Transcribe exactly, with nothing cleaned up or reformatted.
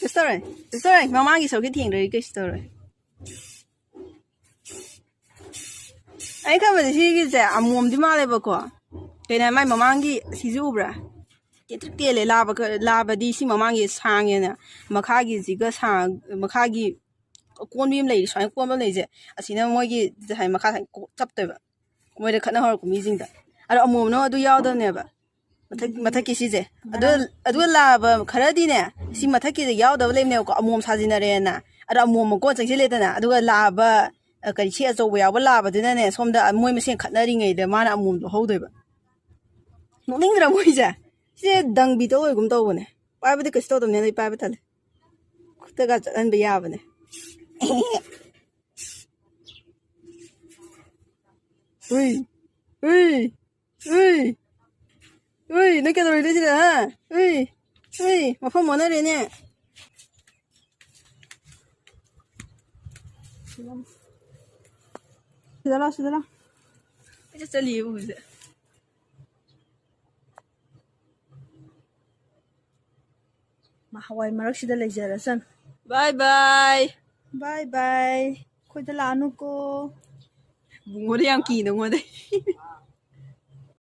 ꯀꯩꯁꯨ ꯇꯧꯔꯣꯏ, ꯀꯩꯁꯨ ꯇꯧꯔꯣꯏ, ꯃꯃꯥꯡꯒꯤ ꯁꯔꯨꯛꯀꯤ ꯊꯦꯡꯗ꯭ꯔꯗꯤ ꯀꯩꯁꯨ ꯇꯧꯔꯣꯏ꯫ ꯑꯩ ꯈꯟꯕꯗ ꯁꯤꯒꯤꯁꯦ ꯑꯃꯣꯝꯗꯤ ꯃꯥꯜꯂꯦꯕꯀꯣ꯫ ꯀꯩꯅꯣ ꯍꯥꯏ, ꯃꯥꯏ ꯃꯃꯥꯡꯒꯤ ꯁꯤꯁꯨ ꯎꯕ꯭ꯔꯥ? ꯇꯦꯟꯇ꯭ꯔꯤꯛ ꯇꯦꯜꯂꯦ꯫ ꯂꯥꯕ ꯈ-, ꯂꯥꯕꯗꯤ ꯁꯤ ꯃꯃꯥꯡꯒꯤ ꯁꯥꯡꯉꯦꯅ, ꯃꯈꯥꯒꯤꯁꯤꯒ ꯁꯥꯡ-, ꯃꯈꯥꯒꯤ ꯑꯀꯣꯟꯕꯤ ꯑꯃ ꯂꯩꯔꯤ, ꯁꯨꯃꯥꯏꯅ ꯀꯣꯟꯕ ꯑꯃ ꯂꯩꯁꯦ꯫ ꯑꯁꯤꯅ ꯃꯣꯏꯒꯤ ꯍꯥꯏ, ꯃꯈꯥ ꯁꯥꯏ ꯀꯣ-, ꯆꯞꯇꯣꯏꯕ꯫ ꯃꯣꯏꯗ ꯈꯠꯅ ꯍꯧꯔꯛꯄ ꯃꯤꯁꯤꯡꯗ꯫ ꯑꯗꯣ ꯑꯃꯣꯝꯅ ꯑꯗꯨ ꯌꯥꯎꯗꯕꯅꯦꯕ꯫ ꯃꯊꯛ-, ꯃꯊꯛꯀꯤ ꯁꯤꯁꯦ꯫ ꯑꯗꯨ, ꯑꯗꯨꯒ ꯂꯥꯕ ꯈꯔꯗꯤꯅꯦ, ꯁꯤ ꯃꯊꯛꯀꯤꯗ ꯌꯥꯎꯗꯕ ꯂꯩꯕꯅꯦꯕꯀꯣ, ꯑꯃꯣꯝ ꯁꯥꯖꯤꯟꯅꯔꯦꯅ꯫ ꯑꯗꯣ ꯑꯃꯣꯝ ꯃꯀꯣꯟ ꯆꯪꯁꯤꯜꯂꯦꯗꯅ꯫ ꯑꯗꯨꯒ ꯂꯥꯕ, ꯑ, ꯀꯔꯤ, ꯁꯤ ꯑꯆꯧꯕ ꯌꯥꯎꯕ ꯂꯥꯕꯗꯨꯅꯅꯦ, ꯁꯣꯝꯗ ꯃꯣꯏ ꯃꯁꯦꯟ ꯈꯠꯅꯔꯤꯉꯩꯗ ꯃꯥꯅ ꯑꯃꯣꯝꯗꯣ ꯍꯧꯗꯣꯏꯕ꯫ ꯅꯣꯛꯅꯤꯡꯗ꯭ꯔꯥ ꯃꯣꯏꯁꯦ? ꯁꯤꯁꯦ ꯗꯪꯕꯤ ꯇꯧ ꯑꯣꯏꯒꯨꯝ ꯇꯧꯕꯅꯦ꯫ ꯄꯥꯏꯕꯗꯤ ꯀꯩꯁꯨ ꯇꯧꯗꯕꯅꯦ, ꯑꯗꯩ ꯄꯥꯏꯕ ꯇꯜꯂꯦ꯫ ꯈꯨꯠꯇꯒ ꯆꯠꯍꯟꯕ ꯌꯥꯕꯅꯦ꯫ ꯎꯏ, ꯎꯏ, ꯎꯏ, ꯎꯏ, ꯅꯪ ꯀꯩꯗꯧꯔꯤꯅꯣ ꯁꯤꯗ, ꯍꯥ? ꯎꯏ, ꯎꯏ, ꯃꯐꯝ ꯑꯣꯟꯅꯔꯦꯅꯦ꯫ ꯁꯤꯗ ꯂꯥꯎ, ꯁꯤꯗ ꯂꯥꯎ꯫ ꯑꯩ ꯆꯠꯂꯤꯌꯦ ꯎꯕꯁꯦ꯫ ꯃꯍꯋꯥꯏ ꯃꯔꯛꯁꯤꯗ ꯂꯩꯖꯔꯁꯅꯨ꯫ Bye bye. Bye bye. ꯑꯩꯈꯣꯏꯗ ꯂꯥꯛꯑꯅꯨꯀꯣ꯫ ꯕꯨꯡꯉꯣꯗꯤ ꯌꯥꯝ ꯀꯤ ꯅꯉꯣꯟꯗꯩ꯫